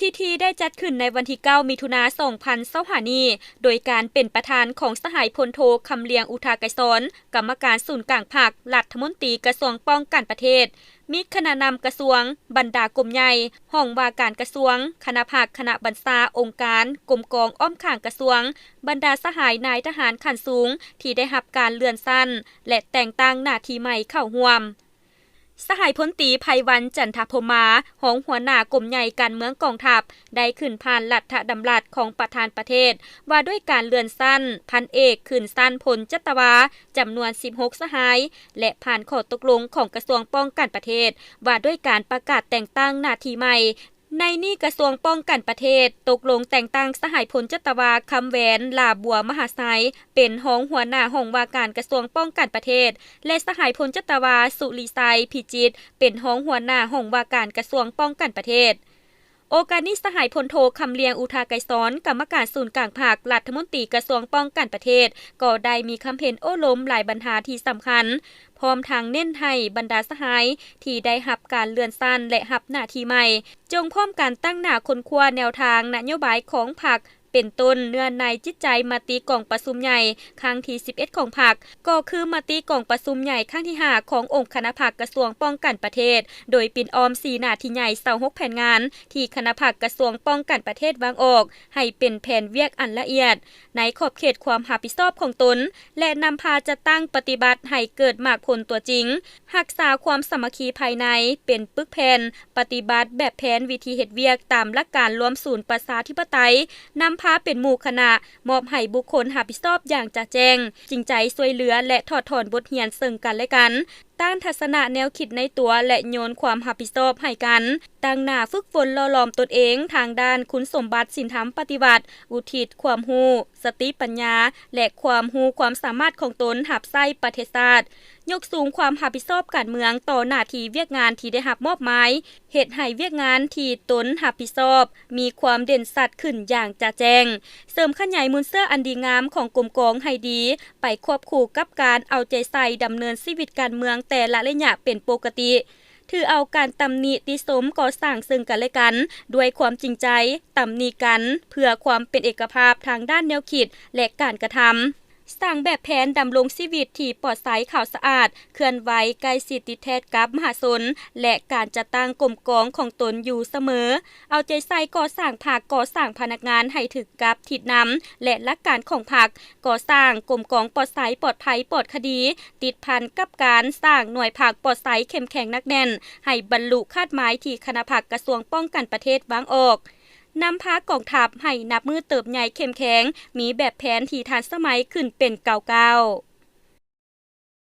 ພິທີໄດ້ຈັດຂຶ້ນໃນວັນທີເກົ້າ ມິຖຸນາ ສອງພັນຊາວຫ້ານີ້ ໂດຍການເປັນປະທານຂອງສະຫາຍພົນໂທ ຄຳລຽງ ອຸທາໄກສອນ ກຳມະການສູນກາງພັກ, ລັດຖະມົນຕີກະຊວງປ້ອງກັນປະເທດ, ມີຄະນະນຳກະຊວງ, ບັນດາກົມໃຫຍ່, ຫ້ອງວ່າການກະຊວງ, ຄະນະພັກ, ຄະນະບັນຊາ, ອົງການ, ກົມກອງອ້ອມຂ້າງກະຊວງ, ບັນດາສະຫາຍນາຍທະຫານຂັ້ນສູງທີ່ໄດ້ຮັບການເລື່ອນຊັ້ນ ແລະ ແຕ່ງຕັ້ງໜ້າທີ່ໃໝ່ເຂົ້າຮ່ວມ. ສະຫາຍພົນຕີ ໄພວັນ ຈັນທະພົມມາ ຮອງຫົວໜ້າກົມໃຫຍ່ການເມືອງກອງທັບ ໄດ້ຂຶ້ນຜ່ານລັດຖະດຳລັດຂອງປະທານປະເທດ ວ່າດ້ວຍການເລື່ອນຊັ້ນພັນເອກຂຶ້ນຊັ້ນພົນຈັດຕະວາ ຈຳນວນສິບຫົກສະຫາຍ ແລະ ຜ່ານຂໍ້ຕົກລົງຂອງກະຊວງປ້ອງກັນປະເທດ ວ່າດ້ວຍການປະກາດແຕ່ງຕັ້ງໜ້າທີ່ໃໝ່. ໃນນີ້ກະຊວງປ້ອງກັນປະເທດຕົກລົງແຕ່ງຕັ້ງສະຫາຍພົນຈັດຕະວາ ຄຳແຫວນ ຫຼ້າບົວມະຫາໄຊ ເປັນຮອງຫົວໜ້າຫ້ອງວ່າການກະຊວງປ້ອງກັນປະເທດ ແລະ ສະຫາຍພົນຈັດຕະວາ ສຸລິໄຊ ພິຈິດ ເປັນຮອງຫົວໜ້າຫ້ອງວ່າການກະຊວງປ້ອງກັນປະເທດ. ໂອກາດນີ້ ສະຫາຍພົນໂທ ຄຳລຽງ ອຸທາໄກສອນ ກຳມະການສູນກາງພັກ, ລັດຖະມົນຕີກະຊວງປ້ອງກັນປະເທດ ກໍໄດ້ມີຄຳເຫັນໂອ້ລົມຫຼາຍບັນຫາທີ່ສຳຄັນ, ພ້ອມທັງເນັ້ນໃຫ້ບັນດາສະຫາຍທີ່ໄດ້ຮັບການເລື່ອນຊັ້ນ ແລະ ຮັບໜ້າທີ່ໃໝ່ ຈົ່ງພ້ອມກັນຕັ້ງໜ້າຄົ້ນຄວ້າແນວທາງນະໂຍບາຍຂອງພັກ ເປັນຕົ້ນ ເນື້ອໃນຈິດໃຈມະຕິກອງປະຊຸມໃຫຍ່ຄັ້ງທີສິບເອັດຂອງພັກ, ກໍຄືມະຕິກອງປະຊຸມໃຫຍ່ຄັ້ງທີຫ້າຂອງອົງຄະນະພັກກະຊວງປ້ອງກັນປະເທດ, ໂດຍປິ່ນອ້ອມສີ່ໜ້າທີ່ໃຫຍ່ ຊາວຫົກແຜນງານ ທີ່ຄະນະພັກກະຊວງປ້ອງກັນປະເທດວາງອອກ ໃຫ້ເປັນແຜນວຽກອັນລະອຽດ ໃນຂອບເຂດຄວາມຮັບຜິດຊອບຂອງຕົນ ແລະ ນຳພາຈັດຕັ້ງປະຕິບັດໃຫ້ເກີດໝາກຜົນຕົວຈິງ, ຮັກສາຄວາມສາມັກຄີພາຍໃນເປັນປຶກແຜ່ນ, ປະຕິບັດແບບແຜນວິທີເຮັດວຽກຕາມຫຼັກການລວມສູນປະຊາທິປະໄຕ, ນຳພາເປັນໝູ່ຄະນະ, ມອບໃຫ້ບຸກຄົນຮັບຜິດຊອບຢ່າງຈະແຈ້ງ, ຈິງໃຈຊ່ວຍເຫຼືອ ແລະ ຖອດຖອນບົດຮຽນເຊິ່ງກັນແລະກັນ, ຕ້ານທັດສະນະແນວຄິດໃນຕົວ ແລະ ໂຍນຄວາມຮັບຜິດຊອບໃຫ້ກັນ, ຕັ້ງໜ້າຝຶກຝົນຫຼໍ່ຫຼອມຕົນເອງທາງດ້ານຄຸນສົມບັດສິນທຳປະຕິວັດ, ອຸທິດຄວາມຮູ້, ສະຕິປັນຍາ ແລະ ຄວາມຮູ້ຄວາມສາມາດຂອງຕົນຮັບໃຊ້ປະເທດຊາດ, ຍົກສູງຄວາມຮັບຜິດຊອບການເມືອງຕໍ່ໜ້າທີ່ວຽກງານທີ່ໄດ້ຮັບມອບໝາຍ, ເຮັດໃຫ້ວຽກງານທີ່ຕົນຮັບຜິດຊອບມີຄວາມເດັ່ນຊັດຂຶ້ນຢ່າງຈະແຈ້ງ, ເສີມຂະຫຍາຍມູນເຊື້ອອັນດີງາມຂອງກົມກອງໃຫ້ດີ ໄປຄວບຄູ່ກັບການເອົາໃຈໃສ່ດຳເນີນຊີວິດການເມືອງແຕ່ລະໄລຍະເປັນປົກກະຕິ. ຖືເອົາການຕຳໜິຕິຊົມກໍ່ສ້າງເຊິ່ງກັນແລະກັນດ້ວຍຄວາມຈິງໃຈ, ຕຳໜິກັນເພື່ອຄວາມເປັນເອກະພາບທາງດ້ານແນວຄິດ ແລະ ການກະທຳ, ສ້າງແບບແຜນດຳລົງຊີວິດທີ່ປອດໃສ, ຂາວສະອາດ, ເຄື່ອນໄຫວໃກ້ຊິດຕິດແທດກັບມະຫາຊົນ ແລະ ການຈັດຕັ້ງກົມກອງຂອງຕົນຢູ່ສະເໝີ, ເອົາໃຈໃສ່ກໍ່ສ້າງພັກ, ກໍ່ສ້າງພະນັກງານໃຫ້ຖືກກັບທິດນຳ ແລະ ຫຼັກການຂອງພັກ, ກໍ່ສ້າງກົມກອງປອດໃສ, ປອດໄພ, ປອດຄະດີ, ຕິດພັນກັບການສ້າງໜ່ວຍພັກປອດໃສເຂັ້ມແຂງໜັກແໜ້ນ ໃຫ້ບັນລຸຄາດໝາຍທີ່ຄະນະພັກກະຊວງປ້ອງກັນປະເທດວາງອອກ, ນຳພາກອງທັບໃຫ້ນັບມື້ເຕີບໃຫຍ່ເຂັ້ມແຂງ, ມີແບບແຜນທີ່ທັນສະໄໝຂຶ້ນເປັນກ້າວໆ.